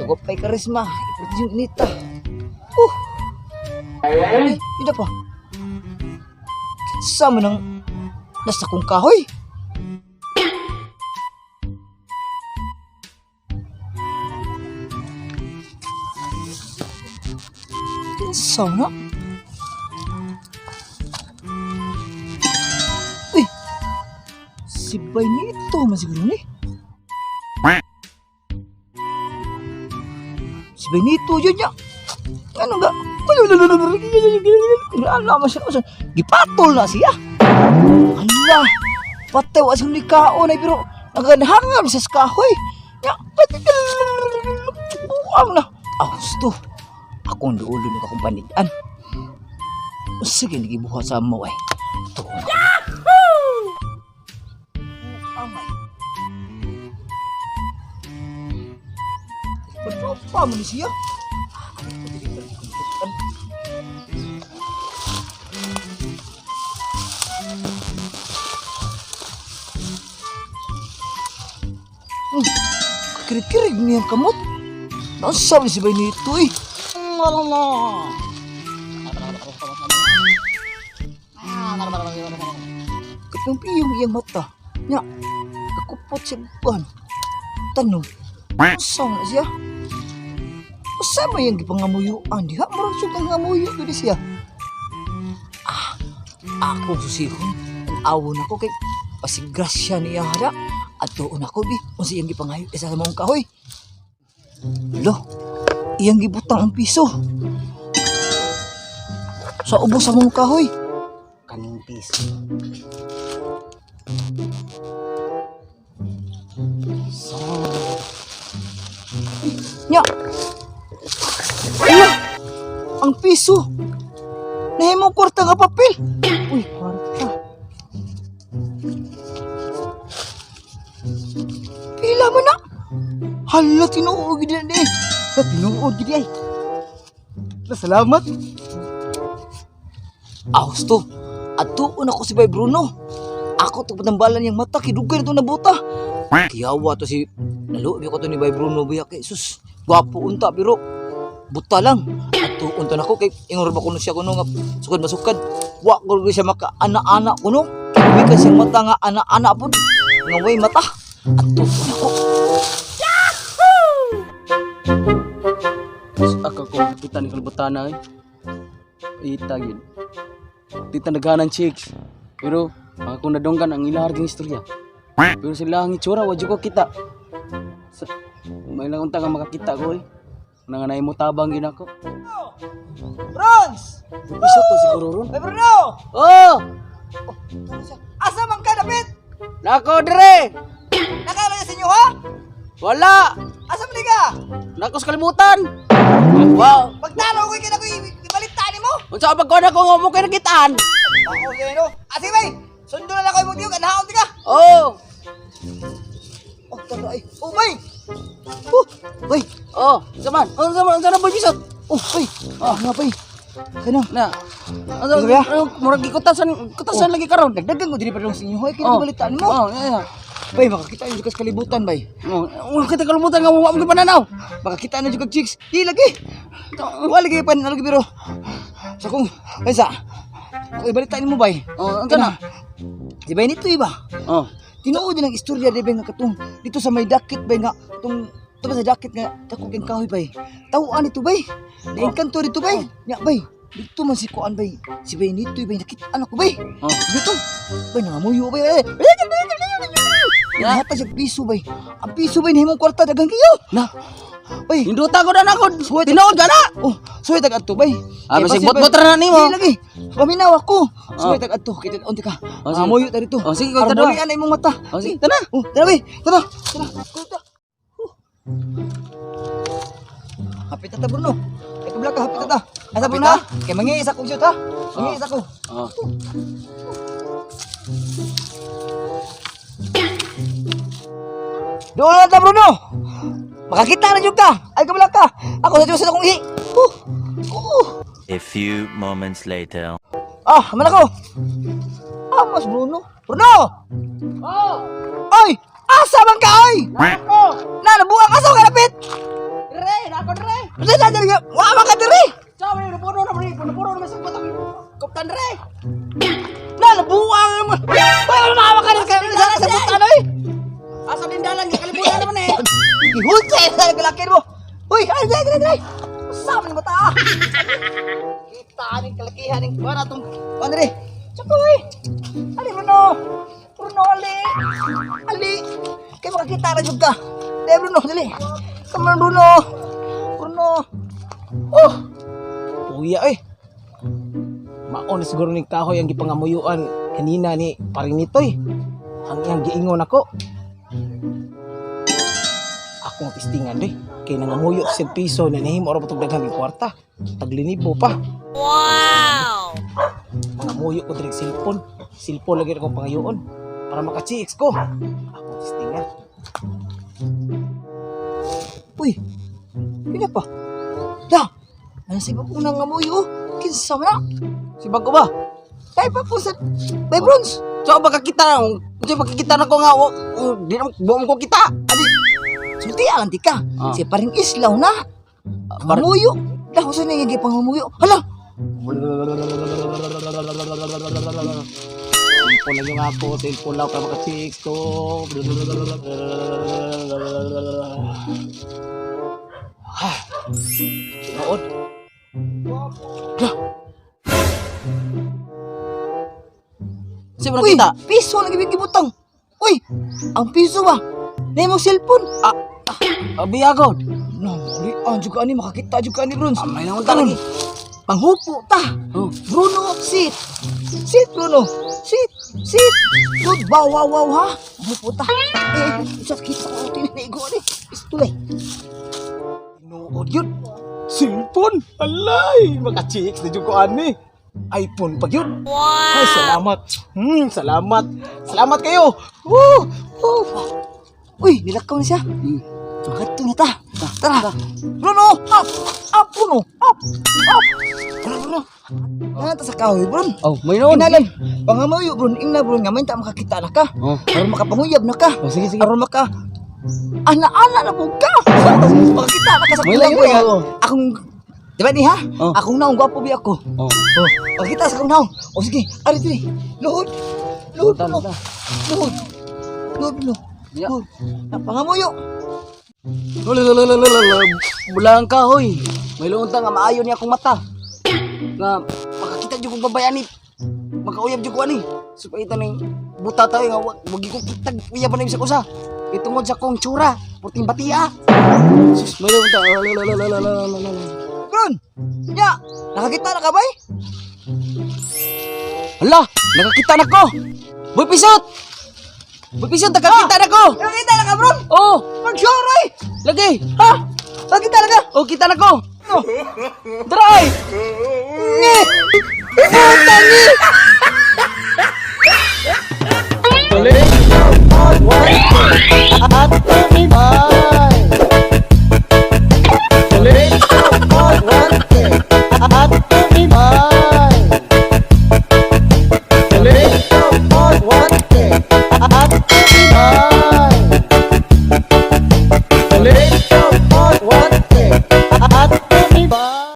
Sugop kay karisma. Ipurti yung inita. Eh, ida pa. Kinsa man ang nasa kong kahoy? Kinsa man na? Uy! Si Bainito man siguro ni. Si Benito yun niya. Ano ga? Ala man siya. Gipatol na siya. Ala. Patay wa siyang nikaon ay pero naghanghangam siya sa kahoy. Ya, buang na. Ah, gusto. Akong dulo ni akong panidan. Sige, nagibuhat sa mo ay. Ito. Yahoo! Buang ay. Pagtropa mo ni siya. Kirig-kirig niyang kamot. Nasabi si bay nito eh. Katong piyong iyang mata. Nya, kakupot siya buwan. Tanong, saan na siya? Usa man yung gipangamuyuan diha? Murag siya kang ngamuyo gyud siya. Ah, ako susihon. Ang awon ako kay pasigrasya niya hada. Adtoon ako bi unsa iyang gipangayo isa sa maong kahoy. Lo, iyang gibutang ang piso. Sa ubos sa maong kahoy. Kaning piso. So, Nya. Ala, ang piso. Nahimong kwarta nga papel. Uy, kwarta. Pila man na? Hala, tinuod gid na eh. Hala, tinuod gid ay. Hala, salamat. Ah, gusto. Atuon ako si Bay Bruno. Ako to patambalan niyang mata, kidugay na to nabuta. Kiyawa to si naluoy ko to ni Bay Bruno biya kay sus. Gwapo unta pero buta lang. Ato unta nako kay ingon ba kuno siya kuno nga sukad masukad. Wa ko gyud siya maka ana-ana kuno. Kay ka siyang mata nga ana-ana pud. Nga way mata. Ato nako. Ako ko kita ni kalbutana eh. Ita yun. Tita naghanan chicks. Pero ako nadunggan ang ilarging istorya. Pero sila ang itsura, wadyo ko kita. Sa, may lang unta nga makakita ko eh. Nanganay mo tabang yun ako. Brons! Bisa to siguro ron. Bay Bruno! Oh! Asa man ka dapit? Nako dire! Nakala sa inyo ha? Wala! Asa man ka? Nako sa kalibutan! Wow! Pagtanaw ko kay ko ibalita nimo. Unsa ka pagkuhan ako nga mo kay nakitaan? Ako no. Ase bay, sundo na lang ko imong tiyog anaon ti ka. Oh! Oh, tara ay. Oh, bay. Oh, bay. Oh, unsa man? Unsa man? Unsa na boy bisot? Oh, bay. Ah, nga bay. Kana. Na. Unsa Ano ba? murag gikutasan kutasan lagi karon. Dagdagan ko diri pa dong sa inyo. Hoy, kini Oh. balitaan mo. Oh, yeah, yeah. Bay, makakita na jud ka sa kalibutan, bay. Oh, oh, kita kalimutan nga wa mo pananaw. Makakita na jud kag chicks. Di lagi. Wa lagi pan lagi pero sa kung ay sa kung ibalitaan mo bay. Oh, unsa na? Di ba nito iba? Oh. Tinuod din ang istorya di ba nga katong dito sa may dakit bay nga tong ito ba sa dakit nga dako kang kahoy bay. Tawaan ito bay. Naengkanto dito bay. Nya bay. Dito man si kuan bay. Si bay nito bay nakita anak ko bay. Oh. Dito. Bay nangamuyo bay. Eh. Nahata siya piso bay. Ang piso bay nahimong kwarta daghan kayo. Na, Bay. hinduta ko na nako. Suway Tinuod ka na. Oh, suway tag adto bay. Ah, Kay basig basin, bay. bot-bot ra na nimo. Di lagi. Paminaw ako. Suway tag adto kita unti ka. Oh, sige. Amoyo ta dito. Oh, sige, ikaw Aron tanawa. bulian na imong mata. Oh, sige, tana. Oh, tara bay. Tara. Tara. Kuta. Hapit na ta Bruno. Ay kabla ka hapit na ta. Asa Hapit Bruno? ta? Kay mangiis ako shoot ha. Mangiis ako. Oh. Doon na ta Bruno. Makakita na jud ka. Ay kabla ka. Ako sa Diyos akong ihi. A few moments later. Ah, man ako. Ah, mas Bruno. Bruno! Oh! Oy! Asa man ka oy? Nako! Na nabuang asa ka lapit? Re! lang, kalibutan naman eh. Gihulsay sa kalakin mo. Uy, ay, dali, dali, dali. Sama ni mata. Kita ning kalakihan ning kuan atong kuan diri. Tsaka uy. Ali Bruno. Bruno ali. Ali. Kay makakita ra jud ka. Dali Bruno, dali. Come on Bruno. Bruno. Oh, Puya eh. Maon na siguro ni kahoy ang gipangamuyuan kanina ni paring nitoy. Ang iyang giingon ako. Ako ang tistingan doy. Kay nangamuyo sa piso na nahimo ra patog daghang kwarta. Taglinibo pa. Wow! Mangamuyo ko diri cellphone. Cellphone lagi akong pangayoon para maka-chicks ko. Ako ang tistingan. Uy. Pila pa? Da. Ano sa iba unang amoy oh? Kinsa man na? Si bago ba? Kay pa po sa Bay Bronze. So baka kita na, unsa makikita na ko nga di na buom ko kita. Ali, sulti ang ka. Ah. Siya pa rin islaw na. Pangamuyo. Dah usa na yung pangamuyo. Hala, Cellphone lang yung ako, cellphone lang para maka-chicks ko. Ha. Tinuod. Sa mo uy, nakita? piso lang ibig gibutang. Uy, ang piso ba? Na imong cellphone. Ah, Biyagon. No, mali. Ah, juga ani makakita juga ani Bruns. Amay na unta lagi. Panghupo ta. Oh. Bruno, sit. Sit Bruno. Sit. Sit. Good. Wow, wow, wow ha. Panghupo ta. Eh, isa kita ko tinaigo ani. Pistol eh. Tinuod yun. Cellphone. Alay, maka-chicks na jud ko ani. iPhone pa yun. Wow! Ay, salamat. Salamat. Salamat kayo. Woo! Woo! Uy, nilakaw na siya. Makadto na ta. Tara. Bruno, up. Up, Bruno. Up. Up. Tara, Bruno. Nana ta sa kahoy, Bruno. Oh, may noon. Kinalan, pangamuyo, Bruno. Ingna, Bruno, nga may ta makakita na ka. Oh. Aron makapanguyab na ka. Oh, sige, sige. Aron maka ana-ana na po ka. Makakita na ka sa May kulang layo, ko. eh. oh. Akong, di ba ni ha? Oh. Akong naong, gwapo bi ako. Oh. Oh, makakita sa akong naong. Oh, sige, ari diri. Luhod. Luhod, Luhod, Bruno. Luhod. Luhod, Bruno. Ya. Luhod. Pangamuyo. Bulang ka hoy. May luon ta nga maayo ni akong mata. Nga makakita jud kong babae ani. Makauyab jud ko ani. So paita ning buta tayo nga wag ko kitag uyab na sa usa. Itungod sa kong tsura, puting batia. Sus, may luon ta. Bron! Ya! Nakakita na ka bay? Hala, nakakita na ko. Boy pisot. Boy pisot, nakakita na ko. Nakakita na ka, Bron? Oh, Mag-sure, eh! lagi. Ha? Nakakita na ka? Oh, kita na ko. No! Try. Nge! Putang ni! At